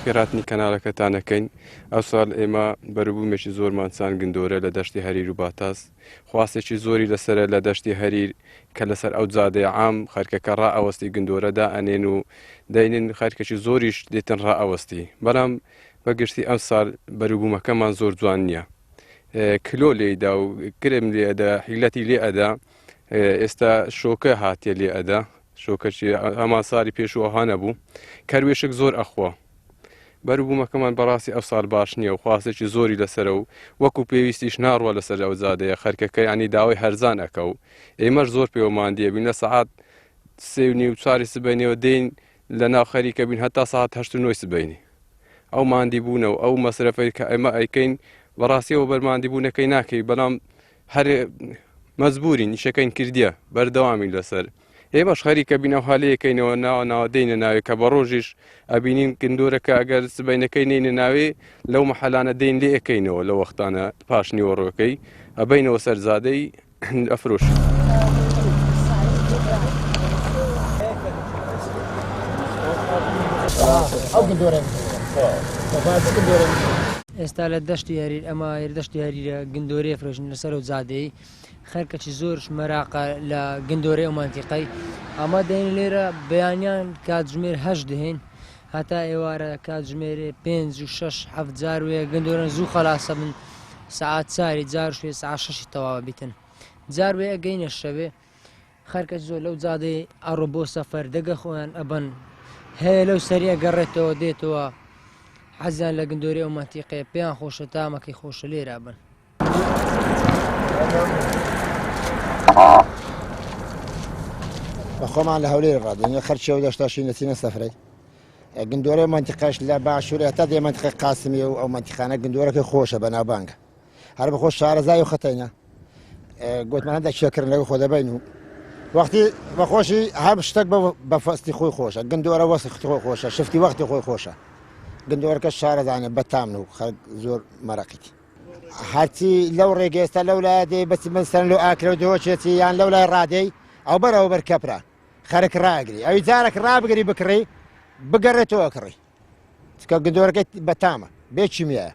بەخێرهاتنی کەنالەکەتان ئەکەین. ئەوساڵ ئێمە بەروبوومێکی زۆرمان چاند گندۆرە لە دەشتی هەریر و باتاس. خواستێکی زۆری لەسەرە لە دەشتی هەریر کە لەسەر ئەو جادەیە عام خەرکەکە ڕائەوەستی گندۆرە دائەنێن و دەینن خەرکەکی زۆریش دێتن ڕائەوەستی. بەڵام بە گشتی ئەمساڵ بەروبوومەکەمان زۆر جوان نییە. کلۆ لێیدا و کرم لێ ئەدا، حیلەتی لێ ئەدا. ئێستا شۆکە هاتیە لێ ئەدا. شۆکەچی هەمان ساڵی پێشوو ئەوها نەبوو. کەروێشک زۆر ئەخوا. بەروبوومەکەمان بەڕاستی ئەو ساڵ باش نییە و خواستێکی زۆری لەسەرە و وەکو پێویستیش ناڕوا لەسەر ئەو جادەیە خەرکەکە ینی داوای هەرزان ئەکە و ئێمەش زۆر پێوە ماندیە بین لە سەعات سێ و نیو چواری سبەینەوە دێین لە ناو خەریکە بین هەتا سەعات هەشت و نۆی سبەینی ئەو ماندی بوونە و ئەو مەسرەفەی کە ئێمە ئەیکەین بەڕاستیەوە بەر ماندی بوونەکەی ناکەی بەڵام هەر مەجبورین ئیشەکەین کردیە بەردەوامین لەسەر ئێمەش خەریکە بین ئەوها لێکەینەوە ناوە ناوە دێینە ناوێ کە بە ڕۆژیش ئەبینین گندۆرەکە ئەگەر سبەینەکەی نینە ناوێ لەو مەحەلانە دێین لێ ئەکەینەوە لە وەختانە پاش نیوەڕۆکەی ئەبەینەوە سەر جادەی ئەفرۆشین. ئێستا لە دەشتی هەریر ئەمە دەشتی هەریرە گندۆرێ فرۆشن لەسەر و جادەی خەرکەکی زۆرش مەراقە لە گندۆرەی ئەو مەنتیقەی ئەمە دێن لێرە بەیانیان کاتژمێر هەشت دێن هەتا ئێوارە کاتژمێرێ پێنج و شەش حەفت جار وێ گندۆرن زوو خەلاسە بن سەعات چاری جار شوێ سەعات شەشی تەواوە بیتن جار وێ ئەگەینە شەوێ خەرکەش زۆر لەو جادەی ئەڕۆ بۆ سەفەر دەگە خۆیان ئەبەن هەیە لەو سەری ئەگەڕێتەوە دێتەوە حەزیان لە گندۆری ئەو مەنتیقەیە پێیان خۆشە تامەکەی خۆشە لێرە بن. بە خۆمان لە هەولێر ڕادێن خەرچی و دەشتاشین دەچینە سەفرەی گندۆرە مەنتیقەش لە باشوورە هەتا دێ مەنتیقە قاسمی و ئەو مەنتیقانە گندۆرەکە خۆشە بەناوبانگە هەر بەخۆ شارەزای و خەتەینە گوتمان هەندێک شێکردن لەگە خۆ دەبین و وەختی بەخۆشی هەم شتێک بە فەستی خۆی خۆشە گندۆرە وەستی خۆی خۆشە شفتی وەختی خۆی خۆشە گندۆرەکە شارەزانە بەتامن و خەڵک زۆر مەرەقیتی هەرچی لەو ڕێگە ئێستا لەو لایە دێ بەچی من سەر لۆ ئاکرە و دهۆکێتی یان لەو لای ڕادەی ئەو بەر ئەو بەر کەپرە خەرک ڕاگری ئەوی جارێک ڕابگری بکڕی بگەڕێتەوە کڕی چکە گدۆرەکەی بەتامە بێ کیمیایە.